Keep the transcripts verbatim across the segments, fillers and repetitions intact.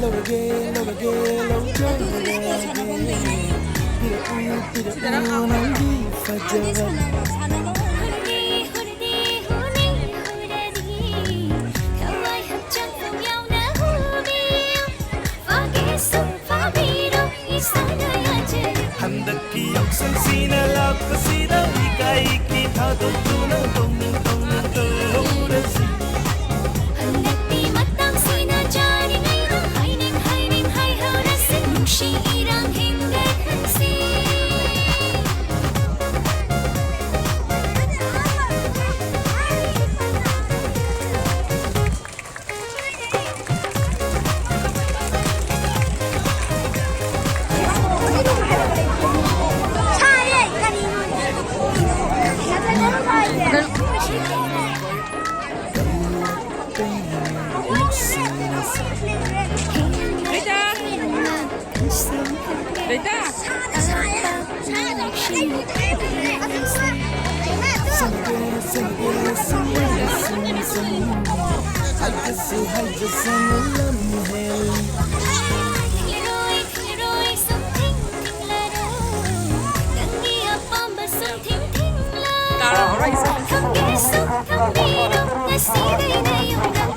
ꯂꯧꯔꯒꯦ, ꯂꯧꯔꯒꯦ, ꯂꯧꯖꯔꯒꯦ꯫ ꯄꯤꯔꯛꯎ, ꯄꯤꯔꯛꯎ, ꯅꯪꯒꯤ ꯐꯖꯕ꯫ ꯍꯨꯔꯗꯤ, ꯍꯨꯔꯗꯤ, ꯍꯨꯔꯦ, ꯍꯨꯔꯗꯤ꯫ ꯊꯋꯥꯏ ꯍꯛꯆꯥꯡ ꯄꯨꯝ ꯌꯥꯎꯅ ꯍꯨꯕꯤꯌꯨ꯫ ꯐꯥꯒꯦꯁꯨ ꯐꯥꯕꯤꯔꯣ, ꯏꯁꯥꯅ ꯌꯥꯖꯔꯦ꯫ ꯍꯟꯗꯛꯀꯤ ꯌꯥꯎꯁꯪꯁꯤꯅ ꯂꯥꯛꯄꯁꯤꯗ ꯏꯀꯥꯏ ꯏꯀꯤ ꯊꯥꯗꯣꯛꯇꯨꯅ ꯇꯧꯅꯤꯡ ꯇꯧꯅꯤꯡ ꯇꯧꯍꯧꯔꯁꯤ꯫ ꯍꯟꯗꯛꯇꯤ ꯃꯇꯝꯁꯤꯅ ꯆꯥꯔꯤꯉꯩꯗ ꯍꯥꯏꯅꯤꯡ ꯍꯥꯏꯅꯤꯡ ꯍꯥꯏꯍꯧꯔꯁꯤ, ꯅꯨꯡꯁꯤ ꯏꯔꯥꯡ ꯍꯦꯟꯒꯠꯍꯟꯁꯤ꯫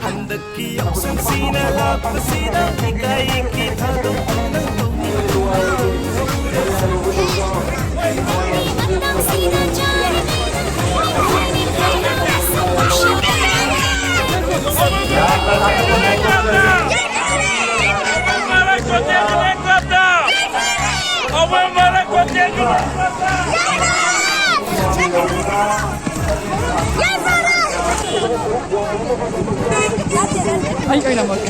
ꯍꯟꯗꯛꯀꯤ ꯌꯥꯎꯁꯪꯁꯤꯅ ꯂꯥꯛꯄꯁꯤꯗ ꯏꯀꯥꯏ ꯏꯀꯤ ꯊꯥꯗꯣꯛꯇꯨꯅ ꯇꯧꯅꯤꯡ ꯇꯧꯅꯤꯡ ꯇꯧꯔꯁꯤ꯫ ꯑꯩ ꯑꯣꯏꯅꯃꯛ꯫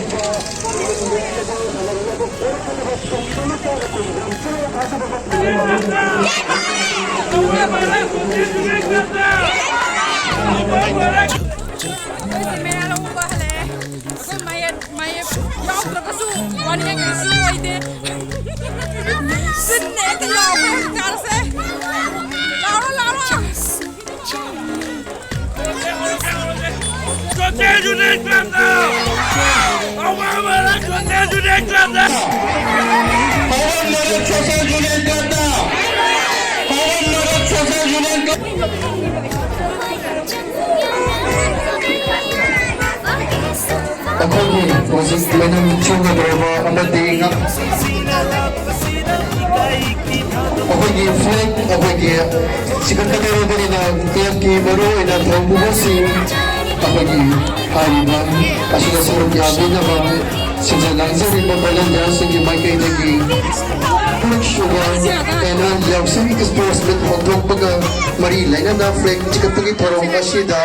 ꯑꯩꯈꯣꯏ ꯃꯌꯥ ꯂꯧꯕ ꯍꯜꯂꯛꯑꯦ꯫ ꯑꯩꯈꯣꯏ ꯃꯌꯦꯞ, ꯃꯌꯦꯞ ꯌꯥꯎꯗ꯭ꯔꯒꯁꯨ ꯋꯥꯔꯤ ꯀꯩꯁꯨ ꯑꯣꯏꯗꯦ꯫ ꯁꯤꯟꯅ ꯍꯦꯛꯇ ꯂꯥꯎꯕ ꯍꯦꯛꯇ ꯀꯥꯔꯁꯦ꯫ ꯂꯥꯎꯔꯣ, ꯂꯥꯎꯔꯣ꯫ ꯆꯣꯊꯦ ꯌꯨꯅꯤꯠ ꯀ꯭ꯂꯕꯇ ꯑꯋꯥꯡꯕꯗ ꯆꯣꯊꯦ ꯌꯨꯅꯤꯠ ꯑꯩꯈꯣꯏꯒꯤ ꯍꯧꯖꯤꯛ ꯃꯩꯅꯝ ꯆꯨꯒꯗꯧꯔꯕ ꯑꯃꯗꯤ ꯉ-, ꯑꯩꯈꯣꯏꯒꯤ flag, ꯑꯩꯈꯣꯏꯒꯤ ꯆꯤꯡꯈꯠꯀꯗꯧꯔꯕꯅꯤꯅ clubꯀꯤ ꯃꯔꯨꯑꯣꯏꯅ ꯊꯧꯔꯝ ꯄꯨꯕꯁꯤꯡ, ꯑꯩꯈꯣꯏꯒꯤ ꯍꯥꯏꯔꯤꯕ ꯑꯁꯤꯗ ꯁꯔꯨꯛ ꯌꯥꯕꯤꯅꯕ ꯁꯤꯟꯖ ꯂꯥꯡꯖꯔꯤꯕ volunteerꯁꯤꯡꯒꯤ ꯃꯥꯏꯀꯩꯗꯒꯤ ꯇꯔꯨꯛꯁꯨꯕ annual ꯌꯥꯎꯁꯪ sports meet ꯍꯧꯗꯣꯛꯄꯒ ꯃꯔꯤ ꯂꯩꯅꯅ flag ꯆꯤꯡꯈꯠꯄꯒꯤ ꯊꯧꯔꯝ ꯑꯁꯤꯗ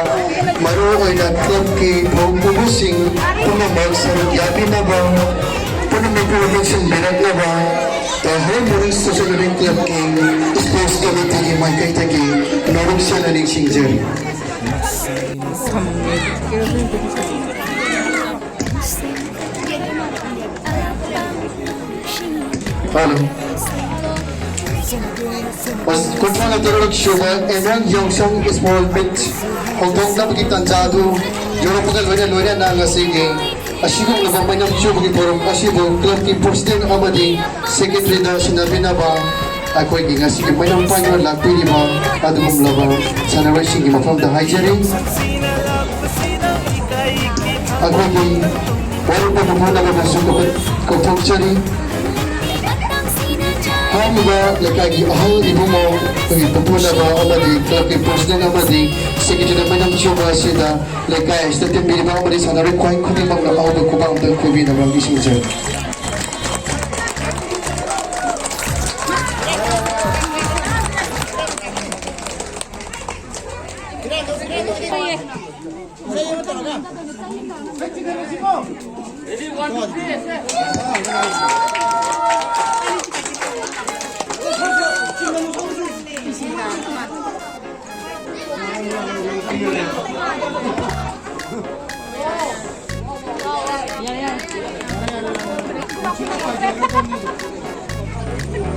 ꯃꯔꯨꯑꯣꯏꯅ clubꯀꯤ ꯊꯧꯔꯝ ꯄꯨꯕꯁꯤꯡ ꯄꯨꯝꯅꯃꯛ ꯁꯔꯨꯛ ꯌꯥꯕꯤꯅꯕ, ꯄꯨꯝꯅꯃꯛꯄꯨ ꯅꯤꯡꯁꯤꯡꯕꯤꯔꯛꯅꯕ ꯇꯦꯍꯩ ꯃꯣꯔꯦ Social Clubꯀꯤ sports committeeꯒꯤ ꯃꯥꯏꯀꯩꯗꯒꯤ ꯅꯣꯂꯨꯛ ꯁꯦꯡꯅ ꯅꯤꯡꯁꯤꯡꯖꯔꯤ꯫ Hello. ꯀꯨꯟꯊ꯭ꯔꯥ ꯇꯔꯨꯛ ꯁꯨꯕ annual ꯌꯥꯎꯁꯪ sports meet ꯍꯧꯗꯣꯛꯅꯕꯒꯤ ꯇꯥꯟꯖꯥ ꯑꯗꯨ ꯌꯧꯔꯛꯄꯒ ꯂꯣꯏꯅ ꯂꯣꯏꯅꯅ ꯉꯁꯤꯒꯤ ꯑꯁꯤꯒꯨꯝꯂꯕ ꯃꯩꯅꯝ ꯆꯨꯕꯒꯤ ꯊꯧꯔꯝ ꯑꯁꯤꯕꯨ clubꯀꯤ president ꯑꯃꯗꯤ secretaryꯗ ꯁꯤꯟꯅꯕꯤꯅꯕ ꯑꯩꯈꯣꯏꯒꯤ ꯉꯁꯤꯒꯤ ꯃꯩꯅꯝ ꯄꯥꯏꯅ ꯂꯥꯛꯄꯤꯔꯤꯕ ꯑꯗꯨꯒꯨꯝꯂꯕ ꯁꯥꯟꯅꯔꯣꯏꯁꯤꯡꯒꯤ ꯃꯐꯝꯗ ꯍꯥꯏꯖꯔꯤ꯫ ꯑꯩꯈꯣꯏꯒꯤ ꯋꯥꯔꯛꯄ ꯄꯨꯝꯅꯃꯛ ꯑꯃꯁꯨ ꯀꯧꯊꯣꯛꯆꯔꯤ꯫ ꯍꯥꯏꯔꯤꯕ ꯂꯩꯀꯥꯏꯒꯤ ꯑꯍꯜ ꯏꯕꯨꯡꯉꯣ, ꯑꯩꯈꯣꯏꯒꯤ ꯄꯨꯄꯨꯅꯕ ꯑꯃꯗꯤ clubꯀꯤ president ꯑꯃꯗꯤ secretaryꯗ ꯃꯩꯅꯝ ꯆꯨꯕ ꯑꯁꯤꯗ ꯂꯩꯀꯥꯏ ꯑꯁꯤꯗ ꯇꯤꯟꯕꯤꯔꯤꯕ ꯑꯃꯗꯤ ꯁꯥꯟꯅꯔꯣꯏ ꯈ꯭ꯋꯥꯏ ꯈꯨꯗꯤꯡꯃꯛꯅ ꯑꯍꯧꯕ ꯈꯨꯕꯥꯛ ꯑꯝꯇ ꯈꯨꯕꯤꯅꯕ ꯅꯤꯡꯁꯤꯡꯖꯔꯤ꯫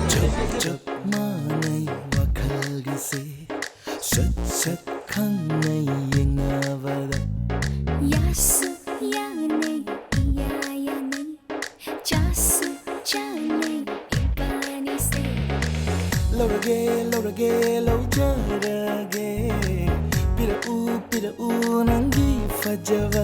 ꯆꯞ ꯆꯞ ꯃꯥꯟꯅꯩ ꯋꯥꯈꯜꯒꯤꯁꯦ, ꯁꯠ ꯁꯠ ꯈꯪꯅꯩ ꯌꯦꯡꯅꯕꯗ꯫ ꯌꯥꯁꯨ ꯌꯥꯅꯩ, ꯏꯌꯥ ꯌꯥꯅꯩ, ꯆꯥꯁꯨ ꯆꯥꯅꯩ ꯏꯕꯥꯅꯤꯁꯦ꯫ ꯂꯧꯔ ꯂꯧꯔꯒꯦ, ꯂꯧꯖꯔꯒꯦ꯫ ꯄꯤꯔꯛꯎ, ꯄꯤꯔꯛꯎ ꯅꯪꯒꯤ ꯐꯖꯕ꯫